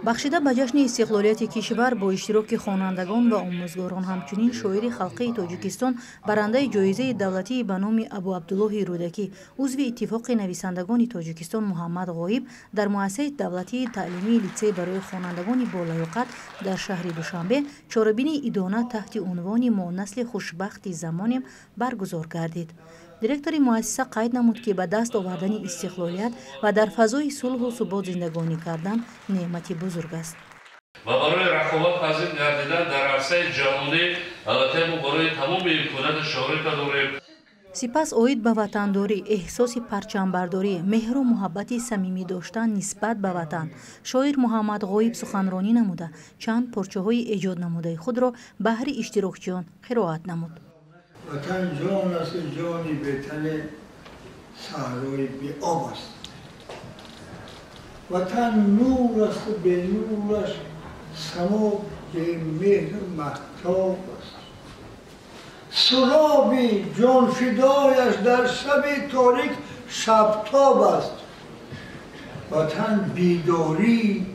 Бахшида ба ҷашни истиқлолияти кишвар бо иштироки хонандагон ва омӯзгорон, ҳамчунин шоири халқии Тоҷикистон, барандаи ҷоизаи давлатии ба номи Абу Абдуллоҳи Рӯдакӣ, узви Иттифоқи нависандагони Тоҷикистон Муҳаммад Ғоиб дар муассисаи давлатии таълимии литсей барои хонандагони болаёқат дар шаҳри Душанбе чорабинии идона таҳти унвони «Мо насли хушбахти замонем» баргузор гардид. Директори муассиса қайд намуд, ки ба даст овардани истиқлолият ва дар фазои сулҳу субот зиндагонӣ кардан неъмати бузург аст. Ва барои рақобатпазир гардидан дар арсаи ҷаҳонӣ албатта мо барои тамоми имконияти шароита дорем. Сипас оид ба ватандорӣ, эҳсоси парчамбардорӣ, меҳру муҳаббати самимӣ доштан нисбат ба ватан шоир Муҳаммад Ғоиб суханронӣ намуда, чанд порчаҳои эҷод намудаи худро баҳри иштирокчиён қироат намуд. Ватан ҷон аст, ҷони бетане саҳрои беоб аст. Ватан нур аст, бенураш само бемеҳру маҳтоб аст. Суроби ҷонфидояш дар шаби торик шабтоб аст. Ватан бедории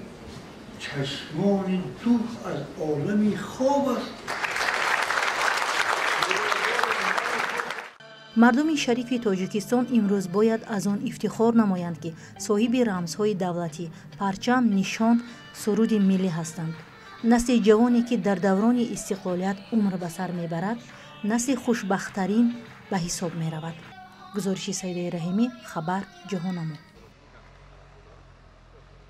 чашмони дур аз олами хоб аст. Мардуми шарифи Тоҷикистон имрӯз бояд аз он ифтихор намоянд, ки соҳиби рамзҳои давлатӣ, парчам, нишон, суруди миллӣ ҳастанд. Насли ҷавоне, ки дар даврони истиқлолият умр ба сар мебарад, насли хушбахттарин ба ҳисоб меравад. Гузориши Саидаи Раҳимӣ, хабар, Ҷаҳонамо.